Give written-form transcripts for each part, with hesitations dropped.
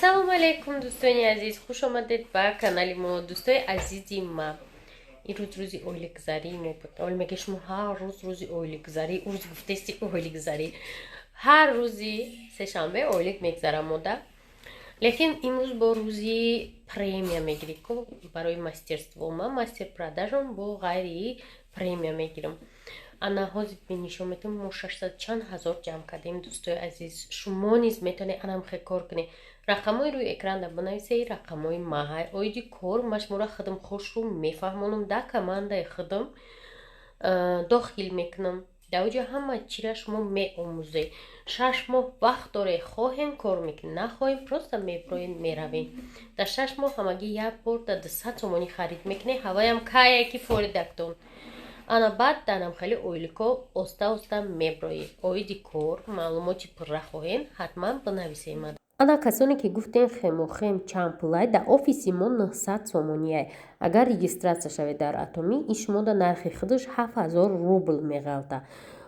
Ассалому алайкум, дӯстони азиз, хуш омадед ба канали мо. Дӯстои азизи ма, ин рӯз рӯзи ойликгузарии мо буд. Оли мега, шумо ҳар рӯз рӯзи ойликгузарӣ, рӯз гуфтести ойликгузарӣ, ҳар рӯзи сешанбе ойлик мегзарам мода, лекин имрӯз бо рӯзи премия мегирӣ ку барои мастерство. Ма мастер продажам, бо ғайри премия мегирам. Ана ҳозир бинишон метавон, мо 600 чанд ҳазор ҷамъ кардем. Дӯстои азиз, шумо низ метавонед анамхе кор кунед. Рақамҳои рӯи экранда бинависед, рақамҳои маҳай. Оиди кор ма шуморо худам хушрӯ мефаҳмонам, дар командаи худам дохил мекунам. Дар оҷа ҳама чира шумо меомӯзед. 6 моҳ вақт доред, хоҳем, кор мекунед, нахоҳем, просто меброед, меравем. Дар 6 моҳ ҳамагӣ як бор дар 200 сомонӣ харид мекунед, ҳаваям кая ки форидактон. Ана баъд данам хеле ойлико оста оста меброед. Оиди кор маълумоти пурра хоҳем, ҳатман бинависед. Ана касоне ки гуфтем, хемохем чанд пулай, дар офиси мо 900 сомонияй. Агар регистрация шавед дар Атоми, ин шумо дар нархи худаш 7000 рубл меғалта.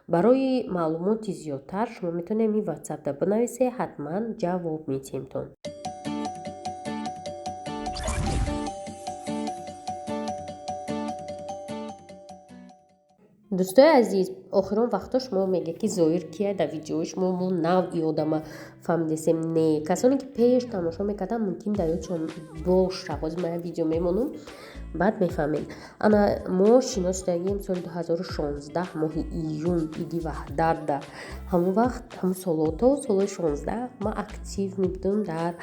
Барои маълумоти зиёдтар шумо метавонед ин ватсапда бинависед, ҳатман ҷавоб медиҳемтон. Дӯстои азиз, охирон вақтҳо шумо мегӯед, ки Зоир кия, дар видеои шумо мо нав и одама фаҳмидесем. Не, касоне ки пеш тамошо мекарданд, мумкин дар ёдшон боша. Ҳозир ман видео мемонам, баъд мефаҳмед. Ана мо шинос шудагием соли 2016, моҳи июн, иди Ваҳдатда. Ҳамон вақт, ҳамон солҳо, то солҳои 16 ман актив мебудам дар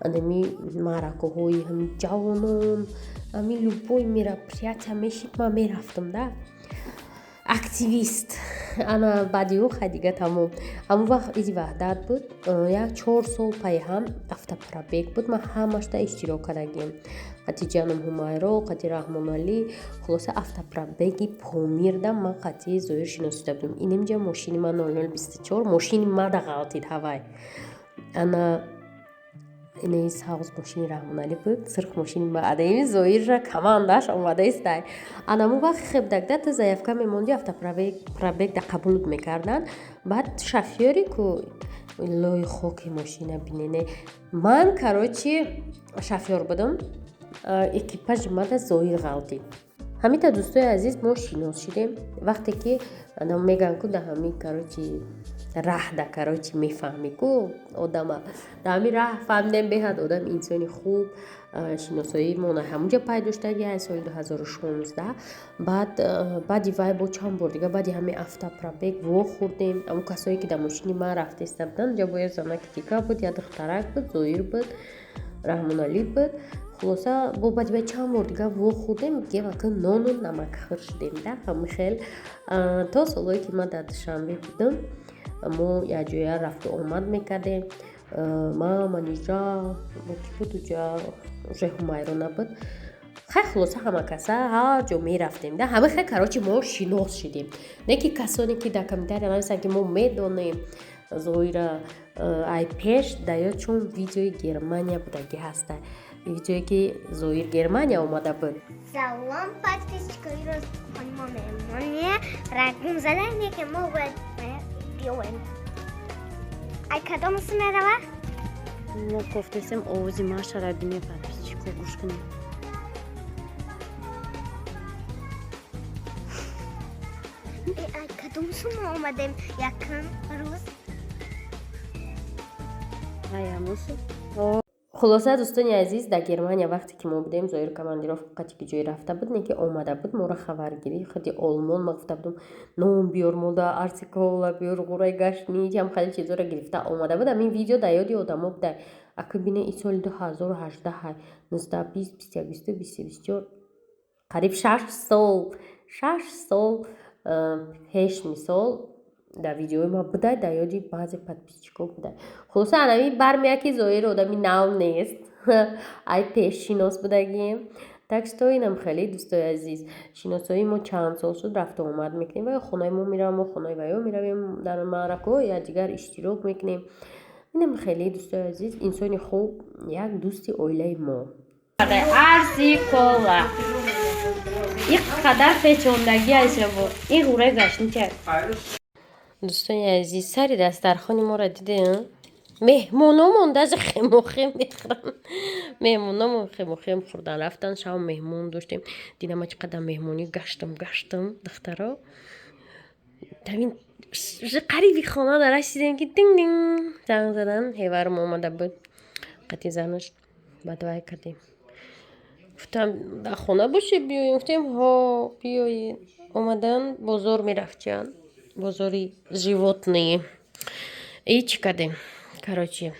ҳами маъракаҳои ҳами ҷавонон, ҳами любой мероприятия мешид, ман мерафтам да, активист. Ана баъди ӯ хай дига тамом. Ҳамон вақт иди Ваҳдат буд, як 4 сол пайҳам автопробег буд, ман ҳамашда иштирок кардагием, қати ҷаном Ҳумайро, қати Раҳмоналӣ. Хулоса, автопробеги Помирда ман қати Зоир шинос шуда будем. Инамҷа мошини ман 0024, мошини мада ғалтид ҳавай. Ана инаи сабз мошини Раҳмоналӣ буд, сурх мошини ма. Адаими Зоирра командаш омадаистай. Анаму вақт хебдагда ту заявка мемонди, автопробег да қабулут мекарданд. Баъд шофёри ку лои хоки мошина бинене. Ман, короче, шофёр будам, экипажи мада Зоир ғалтид. Ҳамита, дӯстои азиз, мо шинос шудем. Вақте ки мегӯянд ку, да ҳами, короче, раҳ да, короче, мефаҳмӣ ку одама, да ҳами раҳ фаҳмидем, беҳад одам инсони хуб. Шиносоии мо на ҳамунҷа пайдо шудаги аз соли 2016. Баъд баъди вай бо чанд бор дига баъди ҳами автопробег вохӯрдем. Ҳамун касое ки дар мошини ман рафтеста буданд, ҷа бо як занаки дига буд, як духтарак буд, Зоир буд, Раҳмоналӣ буд. Хулоса, бо баъди вай чанд бор дига вохӯрдем, гемака нону намакхӯр шудем да. Ҳами хел то солҳое ки ман дар Душанбе будам, мо якҷоя рафту омад мекардем. Ман, Манижа, бо ки буд уҷа, уже Ҳумайро набуд. Хай, хулоса, ҳама каса ҳар ҷо мерафтем да. Ҳама хел, короче, мо шинос шудем. Не ки касоне ки дар комментария нависанд, ки мо медонем Зоира ай пеш, дар ёдшон видеои Германия будагӣ ҳаста, видеое ки Зоир Германия омада буд. Салом, подписчикои, рӯз мо меҳмоне рагм задане, ки мо бояд биёем. Ай кадом су мерава? Мо кофтесем, овози машара бине, подписчико, гӯш кунем. Ай кадом су мо омадем якум рӯз? Аямусу. Хулоса, дӯстони азиз, дар Германия вақте ки мо будем, Зоир командировка қати ки ҷое рафта буд, не ки омада буд, моро хабаргирӣ худи Олмон. Ма гуфта будум, нон биёр, мода арси кола биёр, ғураи гаштнич, ҳам хеле чизоро гирифта омада буд. Ҳамин видео дар ёди одамо буда. Ака бине, и соли 2018, 19, 20, 21, 22, 23, 24, қариб 6 сол, 6 сол пеш. Мисол, дар видеои ма будай, дар ёди баъзе подписчикҳо будай. Хулоса, анами бармеяд, ки Зоир одами нав нест, ай пеш шинос будагием. Так что инам хеле, дӯстои азиз, шиносоии мо чанд сол шуд, рафту омад мекунем, ва хонаи мо меравам, мо хонаи ваё меравем, дар маъракаҳо якдигар иштирок мекунем. Инам хеле, дӯстои азиз, инсони хуб, як дӯсти оилаи мо. Арси кола ин қадар печондагӣ айшабо, ин ғураи гаштнича. Дӯстони азиз, сари дастархони моро дидем. Меҳмономон даже хемохем мехӯранд. Меҳмономон хемохем хӯрдан рафтан. Шав меҳмон доштем. Дидама, чӣ қадар меҳмонӣ гаштам, гаштам, духтаро. Тамин қариби хона да расидем, ки динг динг занг задан. Ҳеварам омада буд қати занаш. Бадвай кардем, гуфтам, дар хона бошед, биёем. Гуфтем, ҳо, биёед. Омадан, бозор мерафтиянд, бозори животные. И чӣ кардем, короче,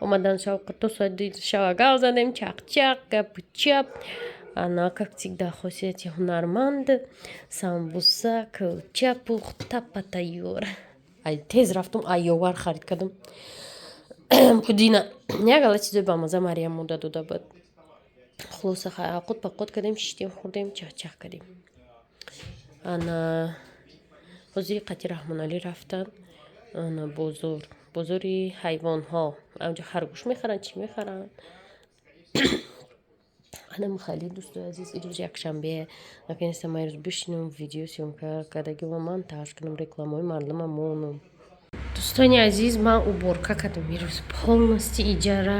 омадан, шавқа то соати шава гап задем, чақчақ, гапу чап. Ана, как всегда, хосияти ҳунарманд: самбуса, кӯлча пухта, патайёр. Ай тез рафтум, айёвар харид кардам, пудина, як ала чизои бамаза Мариям мода дода буд. Хулоса, ақут пақот кардем, шиштем, хӯрдем, чахчах кардем. Ана ҳозири қати Раҳмоналӣ рафтан, ана бозор, бозори ҳайвонҳо. Анҷо харгӯш мехаранд, чӣ мехаранд. Ана михайли, дӯстои азиз, ирӯз якшанбе. Наконец-то ман ирӯз бишинам, видео съёмка кардагима монтаж кунам, рекламаҳои мардума монам. Дӯстони азиз, ман уборка кардам ирӯз полностью иҷара,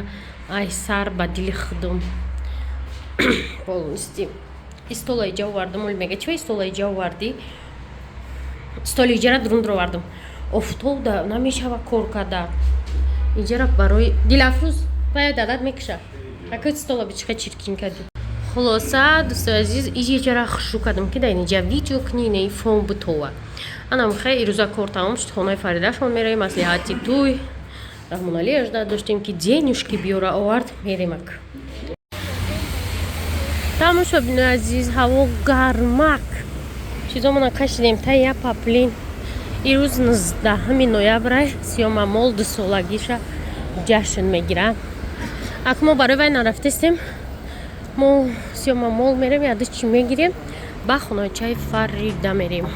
ай сар ба дили худум полностью. И стола иҷа овардам. Оли мега, чива стола иҷа овардӣ? Столи иҷара дурун овардам, офтобда намешава кор карда. Иҷара барои Дилафрӯз вая дадат мекуша. Акои стола бичиқа чиркин кардӣ. Хулоса, дӯстои азиз, иҷара хушрӯ кардам, ки дар инҷа видео кунӣ, инаи фон бутова. Ана михай, ирӯза кор тамом шуд, хонаи Фаридашон меравем, маслиҳати туй. Раҳмоналӣ ажда доштем, ки денежки биёра, овард, меремак. Тамошобинои азиз, ҳаво гармак, чизомона кашидем та я паплин. Ирӯз 19 ноябрай, Сиёмамол дусолагиша ҷашн мегирад. Ак мо барои вай нарафтестем, мо Сиёмамол мерем, яду чӣ мегирем, ба хоначаи Фарида мерем.